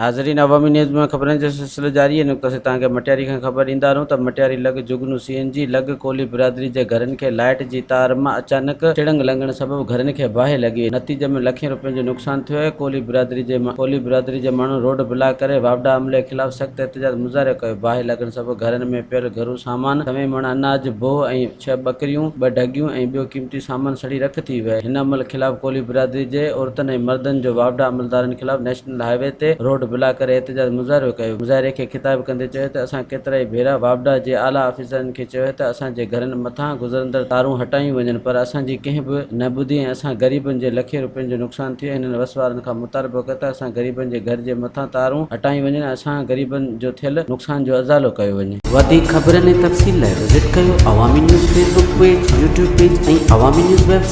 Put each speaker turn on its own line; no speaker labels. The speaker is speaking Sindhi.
ناظرين عوامي نيوز ۾ خبرن جو سلسلو جاري آهي نقطه سي توهان کي مٽياري کان خبر ڏيندا رهون ته مٽياري لڳ جگنو سي اين جي لڳ ڪولهي برادري جي گهرن کي لائيٽ جي تار مان اچانڪ چڙنگ لڳڻ سبب گهرن کي باهه لڳي وئي نتيجي ۾ لکين روپين جو نقصان ٿيو آهي ڪولهي برادري جي ڪولهي برادري جي ماڻهن روڊ بلاڪ ڪري واپڊا عملي خلاف سخت احتجاج مظاهرو ڪيو باهه لڳڻ سبب گهرن ۾ پيل گهرو سامان سوين مڻ اناج بوهه ۽ ڇهه ٻڪريون، ٻه ڍڳيون ۽ ٻيو قيمتي سامان سڙي رک ٿي ويو. هن عمل خلاف ڪولهي برادري جي عورتن ۽ مردن جو واپڊا عملدارن خلاف نيشنل هاء وي تي روڊ بلاڪ ڪري احتجاج مظاهرو ڪيو. مظاهري کي خطاب ڪندي چيو ته اسان ڪيترائي ڀيرا واپڊا جي اعليٰ آفيسرن کي چيو ته اسان جي گهرن مٿان گذرندڙ تارون هٽايون وڃن پر اسان جي ڪنهن به نه ٻڌي ۽ اسان غريبن جي لکين روپين جو نقصان ٿيو هنن وس وارن کان مطالبو ڪيو ته اسان غريبن جي گهر جي مٿان تارون هٽايون وڃن ۽ اسان غريبن جو ٿيل نقصان جو ازالو ڪيو وڃي.
وڌيڪ خبرن ۽ تفصيل لاء وزٽ ڪيو Awami news Facebook page, YouTube page ۽ Awami news website.